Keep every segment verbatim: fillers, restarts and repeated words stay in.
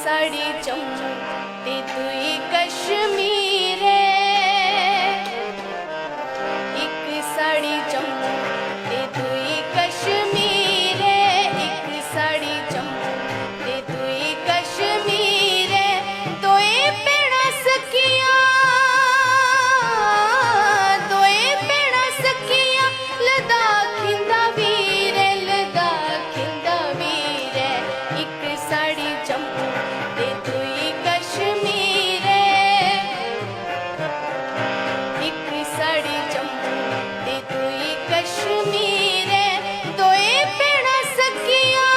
साढ़ी जम्मू ते दूई कश्मीर ऐ। इक साढ़ी जम्मू ते दूई कश्मीर ऐ। इक साढ़ी जम्मू ते दूई कश्मीर ऐ। दोए भैनां सखियां, दोए भैनां सखियां, लद्दाख इंदा वीर ऐ, लद्दाख इंदा वीर ऐ। इक साढ़ी जम्मू ते दूई कश्मीर ऐ। इक साढ़ी जम्मू ते दूई कश्मीर ऐ। दोए भैनां सखियां,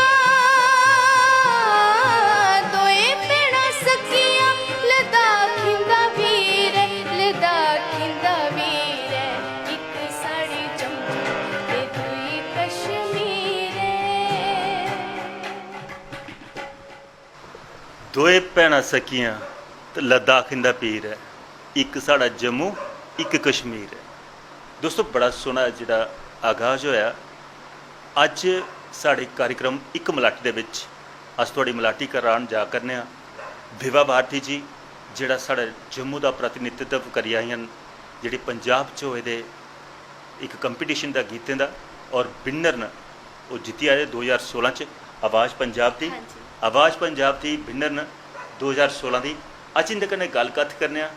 दोए भैनां सखियां, लद्दाख इंदा वीर ऐ, लद्दाख इंदा वीर ऐ। इक साढ़ी जम्मू ते दूई कश्मीर ऐ। दोए भैनां सखियां ते लद्दाख इंदा पीर ऐ। इक साढ़ा जम्मू, इक कश्मीर ऐ। दोस्तो, बड़ा सोह्ना जेह्ड़ा आगाज होआ। अज्ज साढ़े कार्यक्रम इक मलाटी दे बिच अस थुआढ़ी मलाटी करान जा करने आं विभा भारती जी, जेह्ड़ा साढ़े जम्मू दा प्रतिनिधित्व करी आइयां न, जेह्ड़ी पंजाब च होए दे इक कंपीटिशन दा गीतें दा, और विनर न, ओह् जित्ती आए दो ज्हार सोलां च आवाज पंजाब दी। आवाज पंजाब दी विनर न दो ज्हार सोलां दी। अज्ज इं'दे कन्नै गल्ल कत्थ करने आं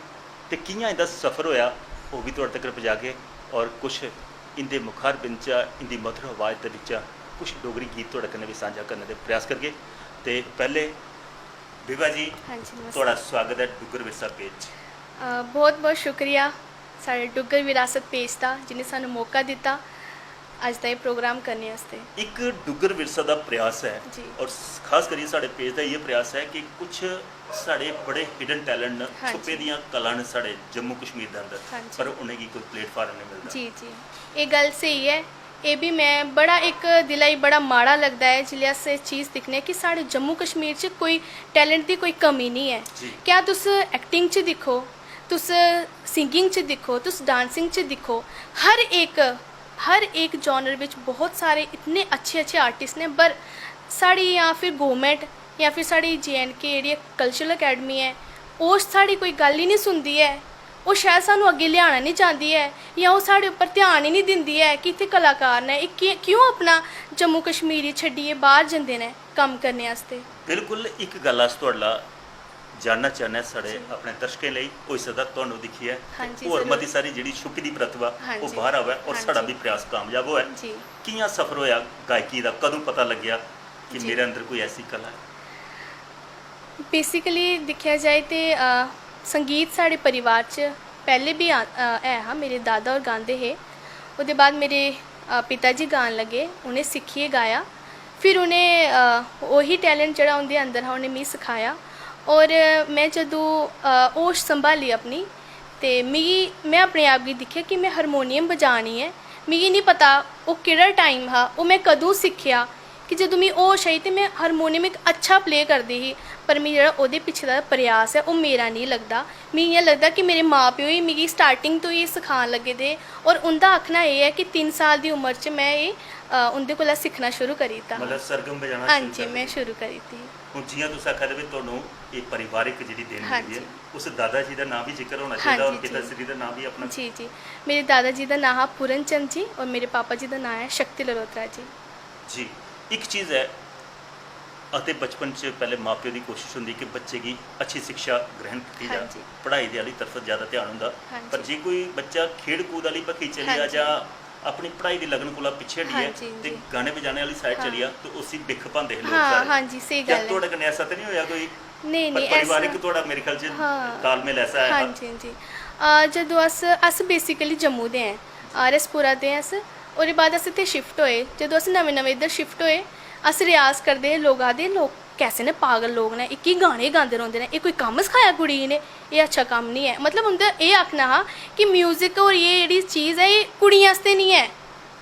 ते कि'यां इं'दा सफर होएआ, ओह् बी थुआढ़े तगर पजागे, और कुछ इं'दे मुखारबिंद चा, इं'दी मधुर आवाज दे बिच्चा कुछ डोगरी गीत थुआढ़े कन्नै बी सांझा करने दे प्रयास करगे। ते पैह्ले विभा जी, थुआढ़ा सुआगत ऐ डुग्गर विरसा पेज च। बहुत बहुत शुक्रिया साढ़े डुग्गर विरासत पेज दा, जि'नें सानूं मौका दित्ता अज्ज दा एह् प्रोग्राम करने आस्तै। इक डुग्गर विरसा दा प्रयास ऐ, जी। और खास करियै साढ़े पेज दा इ'यै प्रयास ऐ कि कुछ साढ़े बड़े हिडन टैलेंट न, छुपे दियां कलां न साढ़े जम्मू कश्मीर दे अंदर, पर उ'नेंगी कोई प्लेटफार्म नेईं मिलदा। जी जी, एह् गल्ल स्हेई ऐ। एह् बी में बड़ा इक दिला गी बड़ा माड़ा लगदा ऐ जिसलै अस एह् चीज दिक्खने आं कि साढ़े जम्मू कश्मीर च कोई टैलेंट दी कोई कमी निं ऐ। जी। क्या तुस एक्टिंग च दिक्खो, तुस सिंगिंग च दिक्खो, तुस डांसिंग च दिक्खो, हर इक, हर इक जॉनर बिच बहुत सारे इतने अच्छे अच्छे आर्टिस्ट न, पर साढ़ी जां फिर गौरमेंट जां फिर साढ़ी जे एंड के जेह्ड़ी कल्चरल अकैडमी ऐ, ओह् साढ़ी कोई गल्ल ही निं सुनदी ऐ। ओह् शायद सानूं अग्गें लेआना निं चांह्दी ऐ, जां ओह् साढ़े उप्पर ध्यान ही निं दिंदी ऐ कि इत्थै कलाकार न, एह् की-, क्यों अपना जम्मू कश्मीर गी छड्डियै बाह्र जंदे न कम्म करने आस्तै। बिल्कुल, इक गल्ल अस थुआढ़े कोला जानना चाह्न्ने आं, साढ़े अपने दर्शकें लेई, होई सकदा तुहानू दिक्खियै होर मती सारी जेह्ड़ी छुपी दी प्रतिभा ओह् बाहर आवै और साढ़ा बी प्रयास कामयाब होऐ। जी। कि'यां सफर होआ गायकी दा, कदूं पता लग्गेआ कि मेरे अंदर कोई ऐसी कला ऐ? बेसिकली दिक्खेआ जाए ते, अ, संगीत साढ़े परिवार च पैह्ले बी आ-, अ, है हा, मेरे दादा होर गांदे हे। ओह्दे बाद मेरे, अ, पिता जी गान लगे, उ'नें सिक्खियै गाया। फिर उ'नें, अ, ओही टैलेंट जेह्ड़ा उं'दे अंदर हा, उ'नें मिगी सखाया। और में जदूं, अ, होश संभाली अपनी, ते मिगी, में अपने आप गी दिक्खेआ कि में हारमोनियम बजानी ऐ। मिगी निं पता ओह् केह्ड़ा टाइम हा, ओह् में कदूं सिक्खेआ, कि जदूं मिगी होश आई ते में हारमोनियम इक अच्छा प्ले करदी ही, पर मिगी जेह्ड़ा ओह्दे पिच्छे दा प्रयास ऐ, ओह् मेरा निं लगदा। मिगी इ'यां लगदा कि मेरे मां प्यो ही मिगी स्टार्टिंग तो ही सखान लगे दे, और उं'दा आखना एह् ऐ कि तिन्न साल दी उमर च में एह्, अ, उं'दे कोला सिक्खना शुरू करी दित्ता हा। मतलब सरगम बजाना हां शुरू जी, करी में दित्ता। शुरू करी दित्ती ही। हून जि'यां तुस आखा दे, भी तुहानू एह् पारिवारिक जेह्ड़ी देन हां मिली ऐ, जी। उस दादा जी दा नांऽ बी जिक्र होना हां चाहिदा और जी, जी। पिता श्री दा नांऽ बी अपना। जी, जी। मेरे दादा जी दा नांऽ हा पूरन चंद जी और मेरे पापा जी दा नांऽ ऐ शक्ति लरोत्रा जी। जी, इक चीज ऐ, अते बचपन च पैह्ले मां-प्यो दी कोशश होंदी कि बच्चे गी अच्छी शिक्षा ग्रहण कीती जा, हां जी। पढ़ाई दे आह्ली तरफ जैदा ध्यान होंदा। हां पर जी। जे कोई बच्चा खेढ-कूद आह्ली बक्खी चली हां जा जी। जां अपनी पढ़ाई दी लगन कोला पिच्छे हटियै हां जी, ते जी। गाने बजाने आह्ली side हां। चली जा, ते उसी बिख पांदे हे लोक हां, सारे। हां जी, स्हेई क्या गल्ल ऐ। थुआढ़े कन्नै ऐसा ते निं होएआ कोई? नेईं, पर नेईं, पारिवारिक ऐसा थुआढ़ा मेरे ख्याल च हां। तालमेल ऐसा ऐ हां हा। जी, हां जी। अ, जदूं अस, अस basically जम्मू दे आं, आर एस पुरा दे आं अस। ओह्दे बाद अस इत्थै shift होए। जदूं अस नमें-नमें इद्धर shift होए, अस रियाज करदे हे, लोक आखदे, "लोक कैसे न, पागल लोक न, एह् की गाने गांदे रौंह्दे न, एह् कोई कम्म सखाया कुड़ी गी इ'नें?" एह् अच्छा कम्म निं ऐ। मतलब उं'दा एह् आखना हा कि music और एह् जेह्ड़ी चीज ऐ, एह् कुड़ियें आस्तै निं ऐ।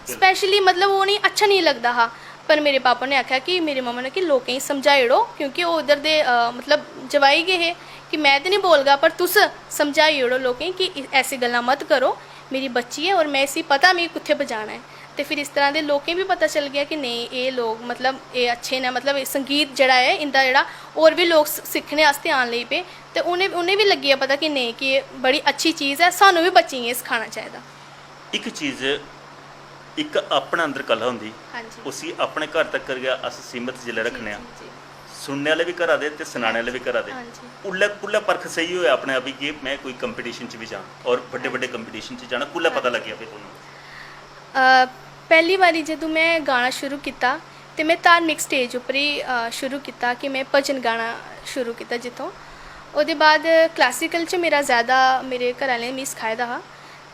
Specially मतलब ओह् निं, अच्छा निं लगदा हा। पर मेरे पापा ने आखेआ कि मेरी मम्मा ने कि लोकें गी समझाई ओड़ो, क्योंकि ओह् उद्धर दे, अ, मतलब जवाई गै हे कि में ते निं बोलगा, पर तुस समझाई ओड़ो लोकें गी कि ऐसी गल्लां मत करो। मेरी बच्ची ऐ और में इसी पता मिगी कुत्थै पजाना ऐ। ते फिर इस तरह दे लोकें बी पता चल गेआ कि नेईं, एह् लोक, मतलब, एह् अच्छे न, मतलब, एह् संगीत जेह्ड़ा ऐ, इं'दा जेह्ड़ा, होर बी लोक स-, सिक्खने आस्तै आन लगी पे। ते उ'नें, उ'नें बी लग्गी गेआ पता कि नेईं, कि एह् बड़ी अच्छी चीज़ ऐ, सानूं बी बच्चें गी एह् सखाना चाहिदा। इक चीज, इक अपने अंदर कला होंदी, हां जी। उसी अपने घर तक गै अस सीमत जिसलै जी, रक्खने आं, जी, जी। सुनने आह्ले बी घरा दे ते सनाने आह्ले बी घरा दे। हां जी। उल्लै, उल्लै परख सेही होआ अपने आप गी कि में कोई कंपीटिशन च बी जां और बड्डे, हां बड्डे जी। कंपीटिशन च जाना, कुल्लै हां पता जी। लग्गेआ फिर तुहानू? अ, पैह्ली बारी जदूं में गाना शुरू कीता, ते में धार्मिक स्टेज उप्पर ही, अ, शुरू कीता कि में भजन गाना शुरू कीता जित्थों। ओह्दे बाद क्लासिकल च मेरा ज़्यादा मेरे घरै आह्लें मिगी सखाए दा हा।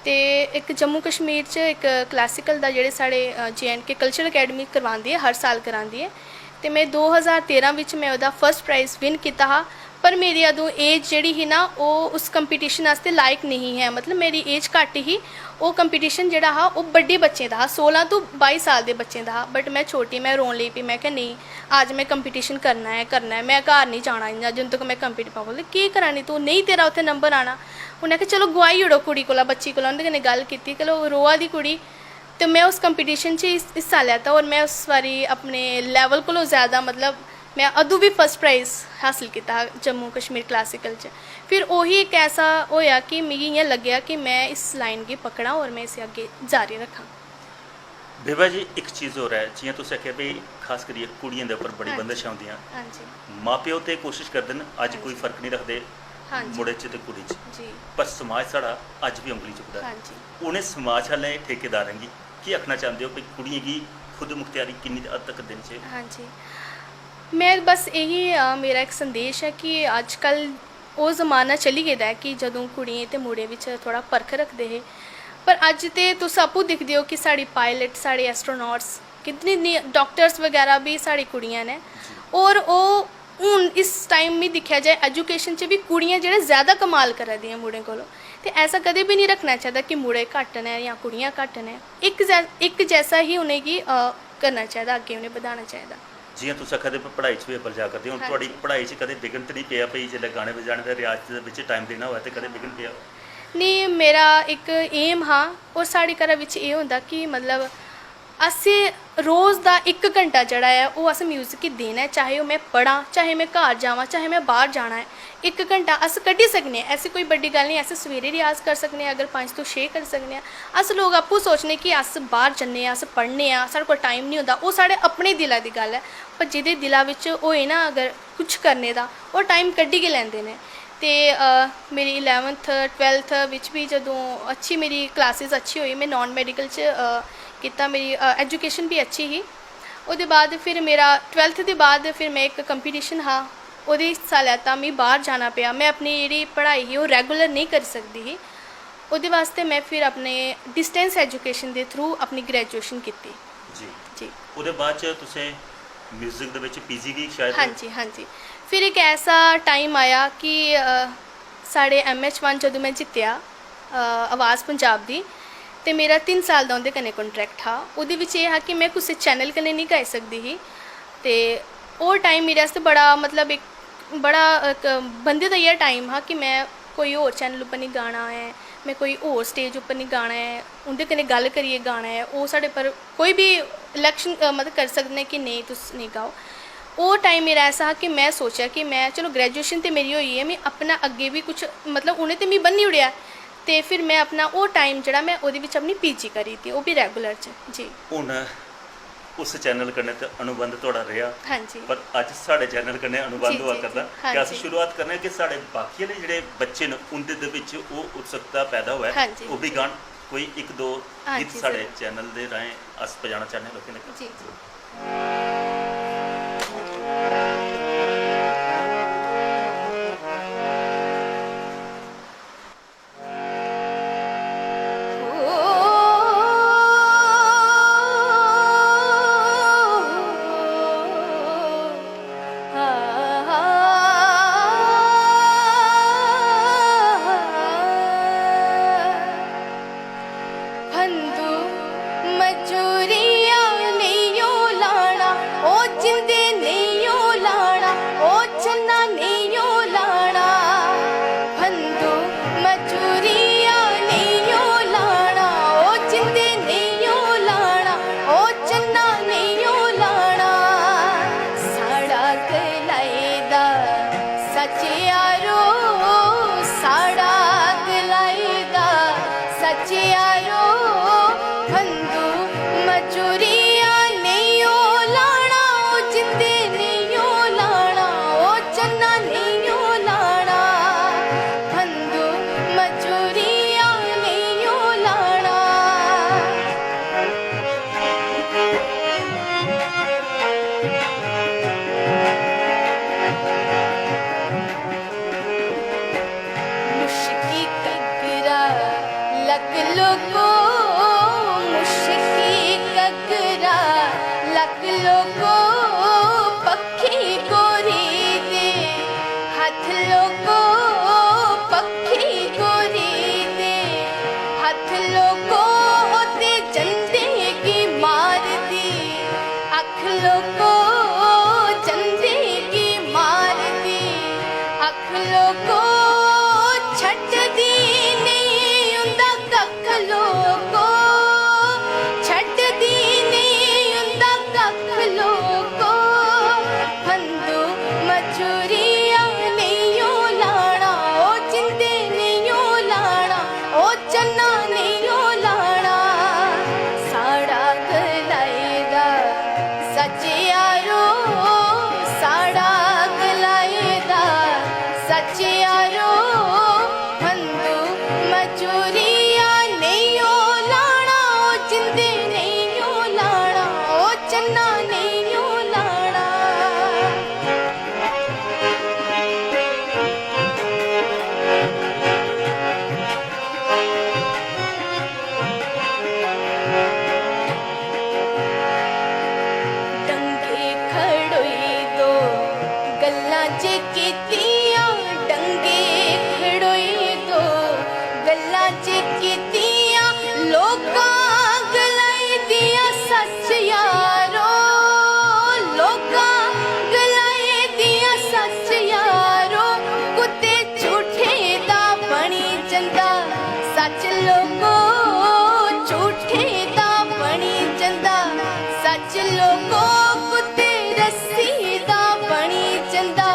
ते इक जम्मू कश्मीर च इक क्लासिकल दा, जेह्ड़े साढ़े, अ, J and K cultural academy करवांदी ऐ, हर साल करांदी ऐ। ते में दो हज़ार तेरां बिच में ओह्दा फर्स्ट प्राइज़ विन कीता हा। पर मेरी अदूं एज जेह्ड़ी ही ना, ओह् उस कंपीटिशन आस्तै लायक नेईं है, मतलब, मेरी एज घट्ट ही। ओह् कंपीटिशन जेह्ड़ा हा, ओह् बड्डे बच्चें दा हा, सोलां तो बाई साल दे बच्चें दा हा। बट में छोटी, में रोन लगी पेई, में आखेआ, "नेईं, अज्ज में कंपीटिशन करना ऐ, करना ऐ, में घर निं जाना इ'यां, जदूं तक में कंपीट-" पापा बोलदे, "केह् करा नी तूं? नेईं, तेरा उत्थै नंबर आना।" उ'नें आखेआ, "चलो, गोआई ओड़ो कुड़ी कोला, बच्ची कोला।" उं'दे कन्नै गल्ल कीती, चलो, रोआ दी कुड़ी। ते में उस कंपीटिशन च हिस-, हिस्सा लैता, और में उस बारी अपने लेवल कोलों ज़्यादा, मतलब, में अदूं बी फर्स्ट प्राइज़ हासल कीता हा जम्मू कश्मीर क्लासिकल च। फिर ओही इक ऐसा होएआ कि मिगी इ'यां लग्गेआ कि में इस लाइन गी पकड़ां और में इसी अग्गें जारी रक्खां। बेबा जी, इक चीज़ होर ऐ, जि'यां तुसें आखेआ भई, खास करियै कुड़ियें दे उप्पर बड़ी हां जी। बंदशां होंदियां। हां जी। मां-प्यो ते कोशश करदे न, अज्ज हां कोई जी। फर्क निं रखदे हां जी। मुड़े च ते कुड़ी च। जी। पर समाज साढ़ा अज्ज बी उंगली चुकदा ऐ। हां जी। उ'नें समाज आह्लें ठेकेदारें गी केह् आखना चांह्दे ओ भई, कुड़ियें गी खुद मुख्तियारी किन्नी हद तक देनी चाहिदी? हां जी। में बस इही, अ, मेरा इक संदेश ऐ कि अज्जकल ओह् जमाना चली गेदा ऐ कि जदूं कुड़ियें ते मुड़ें बिच थोह्ड़ा फर्क रखदे हे। पर अज्ज ते तुस आपूं दिखदे ओ कि साढ़ी पायलट, साढ़े एस्ट्रोनॉट्स, कितनी, इतनी डाक्टर्स बगैरा बी साढ़ी कुड़ियां न। जी। और ओह् हून इस टाइम मी दिक्खेआ जाए, एजुकेशन च बी कुड़ियां जेह्ड़े ज़्यादा कमाल करा दियां मुड़ें कोलों। ते ऐसा कदें बी निं रक्खना चाहिदा कि मुड़े घट्ट न जां कुड़ियां घट्ट न। इक जै-, इक जैसा ही उ'नेंगी, अ, करना चाहिदा, अग्गें उ'नें बधाना चाहिदा। जि'यां तुस आखा दे, प-, पढ़ाई च बी अव्वल जा करदे। हून हां थुआढ़ी जी। पढ़ाई च कदें विघ्न ते निं पेआ भई, जेल्लै गाने बजाने दा रियाज दे बिच टाइम देना होऐ ते कदें विघ्न पेआ? नेईं, मेरा इक एम हा, और साढ़े घरा बिच एह् होंदा कि, मतलब, असें रोज दा इक घंटा जेह्ड़ा ऐ, ओह् अस म्यूजिक गी देना ऐ, चाहे ओह् में पढ़ां, चाहे में घर जावां, चाहे में बाह्र जाना ऐ। इक घंटा अस कड्ढी सकने आं, ऐसी कोई बड्डी गल्ल निं, अस सवेरे रियाज करी सकने आं, अगर पंज तो छे करी सकने आं। अस लोक आपूं सोचने कि अस बाह्र जन्ने आं, अस पढ़ने आं, साढ़े कोल टाइम निं होंदा, ओह् साढ़े अपने दिला दी गल्ल ऐ। पर जेह्दे दिला बिच होए ना अगर कुछ करने दा, ओह् टाइम कड्ढी गै लैंदे न। ते, अ, मेरी इलैवंथ, ट्वैल्थ बिच बी जदूं अच्छी मेरी क्लासिस अच्छी होई, में नॉन मैडिकल च, अ, कीता, मेरी, अ, एजुकेशन बी अच्छी ही। ओह्दे बाद फिर मेरा ट्वैल्थ दे बाद फिर में इक कंपीटिशन हा, ओह्दे हिस्सा लैता, मी बाह्र जाना पेआ। में अपनी जेह्ड़ी पढ़ाई ही, ओह् रेगुलर नेईं करी सकदी ही। ओह्दे बास्तै में फिर अपने डिस्टेंस एजुकेशन दे थ्रू अपनी ग्रेजुएशन कीती। जी। जी। ओह्दे बाद च तुसें म्यूजिक दे बिच पीजी बी शायद? हां जी, हां जी। फिर इक ऐसा टाइम आया कि, अ, साढ़े एमएच वन जदूं में जित्तेआ, अ, आवाज़ पंजाब दी, ते मेरा तिन्न साल दा उं'दे कन्नै कॉन्ट्रैक्ट हा। ओह्दे बिच एह् हा कि में कुसै चैनल कन्नै निं गाई सकदी ही, ते ओह् टाइम मेरे आस्तै बड़ा, मतलब, इक बड़ा इक बंधे दा जेहा टाइम हा कि में कोई होर चैनल उप्पर निं गाना ऐ, में कोई होर स्टेज उप्पर निं गाना ऐ, उं'दे कन्नै गल्ल करियै गाना ऐ। ओह् साढ़े पर कोई बी इलेक्शन, अ, मतलब, करी सकदे न कि नेईं, तुस नेईं गाओ। ओह् टाइम मेरा ऐसा हा कि में सोचेआ कि में, चलो, ग्रेजुएशन ते मेरी होई गेई ऐ, में अपना अग्गें बी कुछ, मतलब, उ'नें ते मिगी बन्नी ओड़ेआ ऐ, ते फिर में अपना ओह् टाइम जेह्ड़ा, में ओह्दे बिच अपनी पीजी करी दित्ती, ओह् बी रेगुलर च। जी। हून उस चैनल कन्नै ते अनुबंध थुआढ़ा रेहा, हां जी। पर अज्ज साढ़े चैनल कन्नै अनुबंध जी, होआ जी, करदा। जी। हां ते अस जी। शुरुआत करने आं कि साढ़े बाकी आह्ले जेह्ड़े बच्चे न, उं'दे दे बिच ओह् उत्सुकता पैदा होऐ, हां जी। ओह् बी गान। कोई इक दो हां गीत जी, साढ़े जरूर। चैनल दे राहें अस पजाना चाह्न्ने आं लोकें तक। जी, जी। फंदू मजूरियां नेईं ओ लाना, लोको पक्खी गोरी दे, हत्थ लोको पक्खी गोरी दे, हत्थ लोको ओते जंदे गी मारदी, अख लोको जंदे गी मारदी, अख लोको छड्डदी नेईं उं'दा कक्ख लोको, छड्डदी नेईं उं'दा कक्ख लोको। फंदू मजूरिया नेईं ओ लाना, ओ जिंदे नेईं ओ लाना, ओ चन्ना नेईं ओ लाना। साढ़ा गलाई दा सच्च यारो, साढ़ा गलाई दा सच्च यारो। फंदू मजूरिया नेईं ओ लाना, ओ जिंदे नेईं ओ लाना, ओ चन्ना नेईं ओ लाना। डंगे खड़ोई दो गल्लां जे कीतियां, डंगे खड़ोई दो गल्लां जे कीतियां, लोकां गलाई दियां सच्च यारो, लोकां गलाई दियां सच्च यारो। कुत्ते झूठे दा बनी जंदा सच्च लोको, झूठे दा बनी जंदा सच्च लोको। कुत्ते रस्सी दा बनी जंदा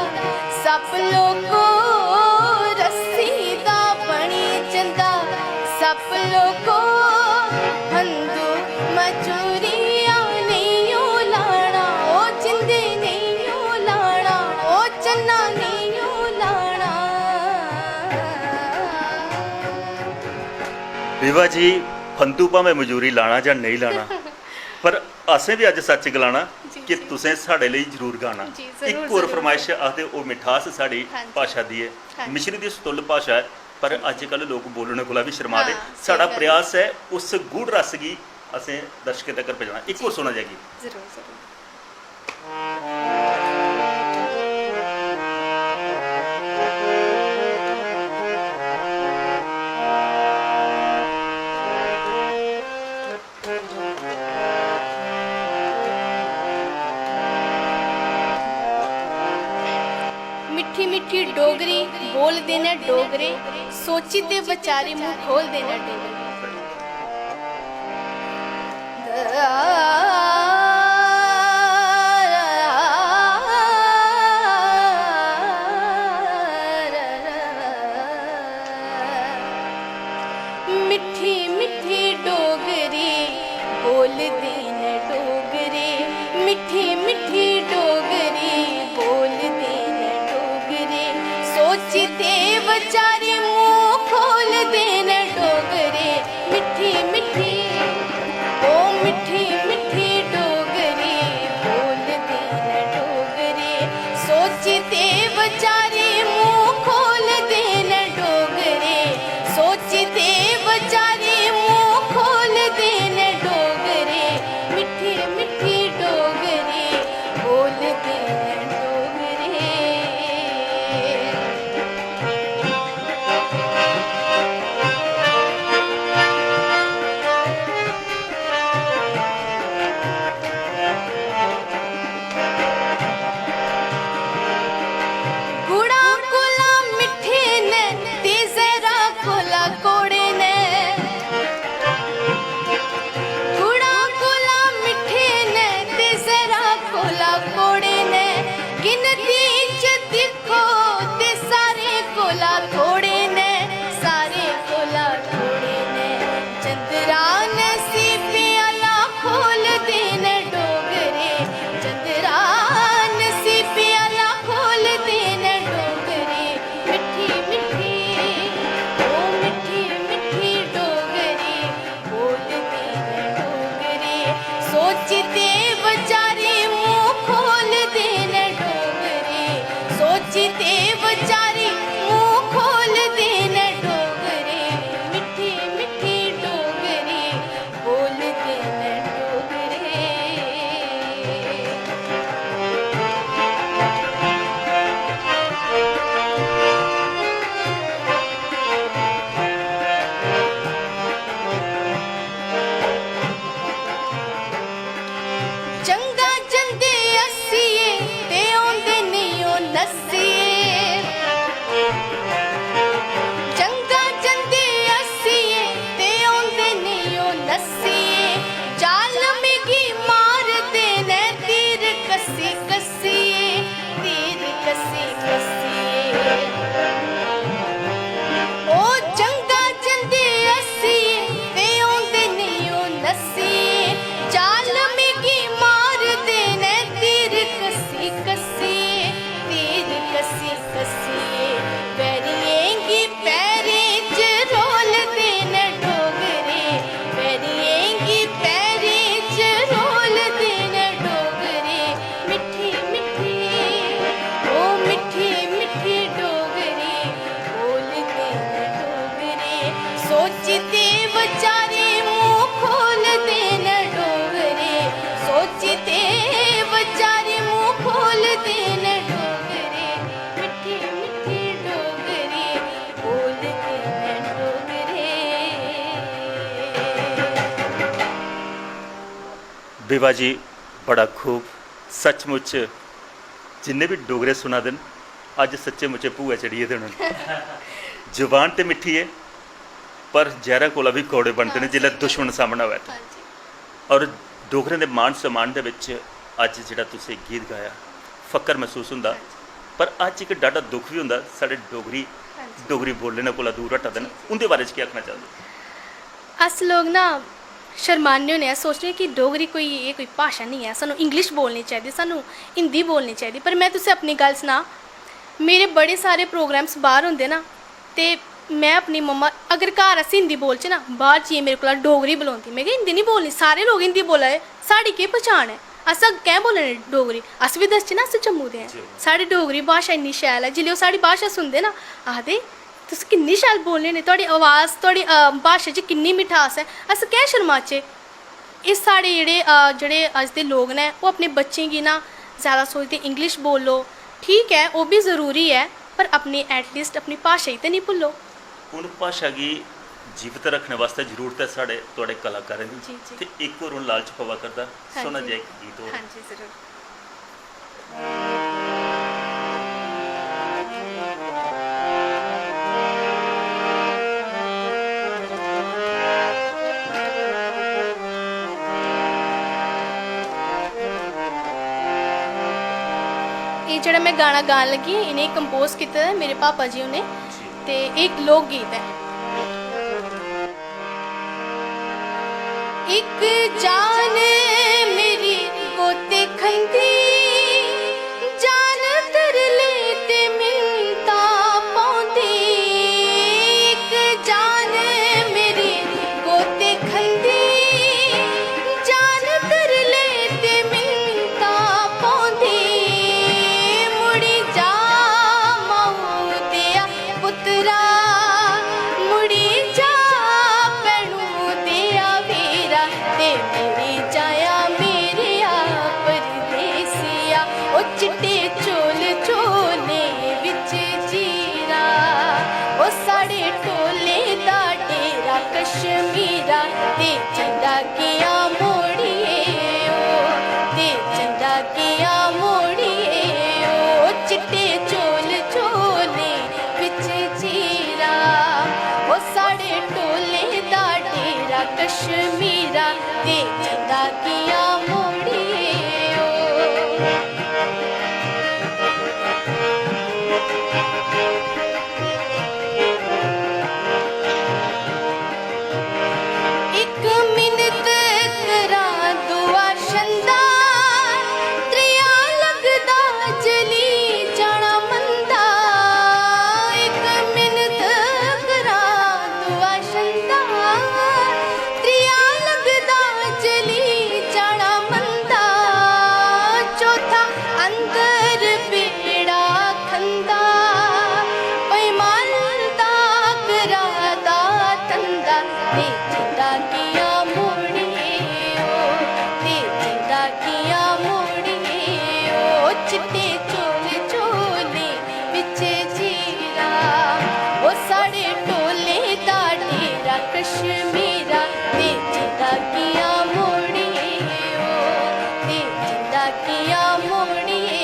सप्प लोको, रस्सी दा बनी जंदा सप्प लोको। फंदू मजूरिया नेईं ओ लाना, ओ जिंदे नेईं ओ लाना, ओ चन्ना नेईं ओ लाना। विभा जी, फंदू भामें मजूरी लाना जां नेईं लाना, पर असें बी अज्ज सच्च गलाना जी, कि जी। तुसें साढ़े लेई जरूर गाना। जी, जरूर, इक होर जरूर। फरमाइश आखदे, ओह् मिठास साढ़ी हाँ जी। भाशा दी ऐ, हाँ जी। मिश्री दी सुतुल्ल भाशा ऐ, पर अज्जकल लोक बोलने कोला बी शर्मा दे। हाँ, साढ़ा सही गल्ल। प्रयास ऐ उस गूढ़ रस गी असें दर्शकें तगर पजाना। इक जी। होर सुना जागी। जरूर, जरूर। मिट्ठी मिट्ठी डोगरी बोलदे न डोगरे, सोची ते बचारी मूंह खोलदे न डोगरे। मिट्ठी मिट्ठी डोगरी बोलदे न डोगरे, मिट्ठी मिट्ठी डोगरी बोलदे न डोगरे, सोची ते बचारी मूंह खोलदे न डोगरे। मिट्ठी मिट्ठी, ओ मिट्ठी जंगा जंदे हस्सिये ते औंदे नेईं ओ नस्सिये। जंगा जंदे हस्सिये ते औंदे नेईं ओ नस्सिये। जालम गी मारदे न तीर कस्सी कस्सिये, तीर कस्सी कस्सिये। ओ जंगा जंदे हस्सिये ते औंदे नेईं ओ नस्सिये। जालम गी मारदे न तीर कस्सी कस्सिये, तीर कस्सी कस्सिये। बैरियें गी पैरें च रोलदे न डोगरे, बैरियें गी पैरें च रोलदे न डोगरे। मिट्ठे मिट्ठे, ओ मिट्ठे मिट्ठे डोगरे, बोलदे न डोगरे। सोचदे बचारे मूंह खोलदे न डोगरे, सोचदे बचारे मूंह खोलदे न डोगरे। मिट्ठे मिट्ठे डोगरे, बोलदे न डोगरे। विभा जी, बड़ा खूब। सचमुच जिन्ने बी डोगरे सुना दे न, अज्ज सच्चे मुच्चे भूए चढ़ी गेदे होने न। जुबान ते मिट्ठी ऐ, पर जैह्रा कोला बी कौड़े बनदे न, हां, जिसलै सही गल्ल। दुश्मन सामनै होऐ ते। हां जी। और डोगरें दे मान सम्मान दे बिच अज्ज जेह्ड़ा तुसें गीत गाया, फक्कर मसूस होंदा, हां जी। पर अज्ज इक डाढा दुख बी होंदा, साढ़े डोगरी, हां जी। डोगरी बोलने कोला दूर हटा दे न। जी, जी। उं'दे बारे च केह् आखना चाह्‌दे? अस लोक ना शरमान्ने होन्ने आं, सोचने कि डोगरी कोई, एह् कोई भाशा निं ऐ, सानूं इंग्लिश बोलनी चाहिदी, सानूं हिंदी बोलनी चाहिदी। पर में तुसें अपनी गल्ल सनां, मेरे बड़े सारे प्रोग्राम्स बाह्र होंदे ना, ते में अपनी मम्मा, अगर घर अस हिंदी बोलचै ना, बाह्र जाइयै मेरे कोला डोगरी बलोंदी। में केह् हिंदी निं बोलनी, सारे लोक हिंदी बोला दे, साढ़ी केह् पछान ऐ? अस अग्गें बोलने डोगरी, अस बी दसचै ना अस जम्मू दे आं। जी। साढ़ी डोगरी भाशा इन्नी शैल ऐ, जिसलै ओह् साढ़ी भाशा सुनदे ना, आखदे, "तुस किन्नी शैल बोलने होन्ने, थुआढ़ी अवाज, थुआढ़ी, अ, भाशा च किन्नी मिठास ऐ।" अस कैं शरमाचै? एह् साढ़े जेह्ड़े, अ, जेह्ड़े अज्ज दे लोक न, ओह् अपने बच्चें गी ना जैदा सोचदे, "इंग्लिश बोलो।" ठीक ऐ, ओह् बी जरूरी ऐ, पर अपनी, at least अपनी भाशा गी ते निं भुल्लो। उन भाशा गी जीवत रक्खने बास्तै जरूरत ऐ साढ़े, थुआढ़े कलाकारें दी। जी, जी। ते इक होर हून लालच पवा करदा, हां सोह्ना जी। जेहा इक गीत होर। हां जी, जरूर। एह् जेह्ड़ा में गाना गान लगी, इ'नें compose कीते दा ऐ मेरे पापा जी उ'नें, ते एह् इक लोक गीत ऐ। इक जान मेरी गोते खंदी, जान तरले ते मिन्नतां पौंदी। इक जान मेरी गोते खंदी, जान तरले ते मिन्नतां पौंदी। मुड़ी जा माऊ देआ पुत्तरा, मुड़ी जा भैनू देआ वीरा, ते मुड़ी जाया मेरेआ परदेसिया। ओ चिट्टे चोल चोले विच जीरा, ओ साढ़े टोले दा डेरा कश्मीरा, ते जंदा गेआ मोड़िए ओ, ते जंदा गेआ मोड़िए ओ, चिट्टे चोल चोले विच जीरा। ओ साढ़े टोले दा डेरा कश्मीरा, ते जंदा गेआ मोड़िए ओ। इक मिनत करां दुआ शंदा, त्रिया लगदा चली जाना मंदा। इक मिनत करां दुआ शंदा, त्रिया लगदा चली जाना मंदा। चौथा अंदर बेड़ा खंदा, ओए मालदा करा दा धंदा, ते जिंदा किया मोड़िए ओ, ते जिंदा किया मोड़िए ओ, चिट्टे चोल चोले विच जीरा, ओ साढ़े टोले दा डेरा कश्मीरा, ते जिंदा किया मोड़िए ओ, ते किया मुड़िए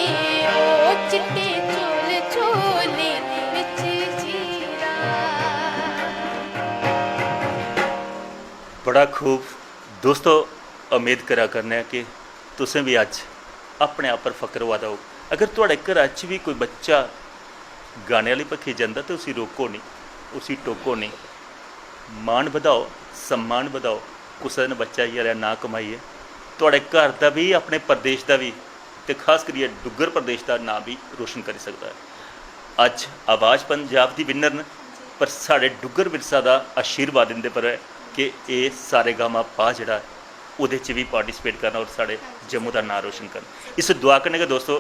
ओ चिट्टे चोल चोले बिच जीरा। बड़ा खूब दोस्तो, उम्मीद करा करने आं कि तुसें बी अज्ज अपने आप पर फख्र होआ दा होग। अगर थुआढ़े घरा च बी कोई बच्चा गाने आह्ली बक्खी जंदा ते उसी रोको निं, उसी टोको निं। मान बधाओ, सम्मान बधाओ। कुसै दिन बच्चा इ'यै जेहा नांऽ कमाइयै थुआढ़े घर दा बी, अपने प्रदेश दा बी, ते खास करियै डुग्गर प्रदेश दा नांऽ बी रोशन करी सकदा ऐ। अज्ज आवाज पंजाब दी विनर न, पर साढ़े डुग्गर विरसा दा आशीर्वाद इं'दे पर ऐ कि एह् सारे गामा पा जेह्ड़ा ऐ, ओह्दे च बी पार्टिसिपेट करन और साढ़े जम्मू दा नांऽ रोशन करन। इस दुआ कन्नै गै दोस्तो,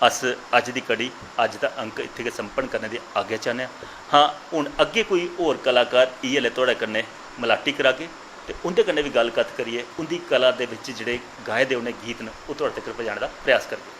अस अज्ज दी कड़ी, अज्ज दा अंक इत्थै गै संपन्न करने दी आज्ञा चाह्न्ने आं। हां, हून अग्गें कोई होर कलाकार इ'यै ले थुआढ़े कन्नै मलाटी करागे ते उं'दे कन्नै बी गल्ल कत्थ करियै उं'दी कला दे बिच जेह्ड़े गाए दे उ'नें गीत न, ओह् थुआढ़े तगर पजाने दा प्रयास करगे।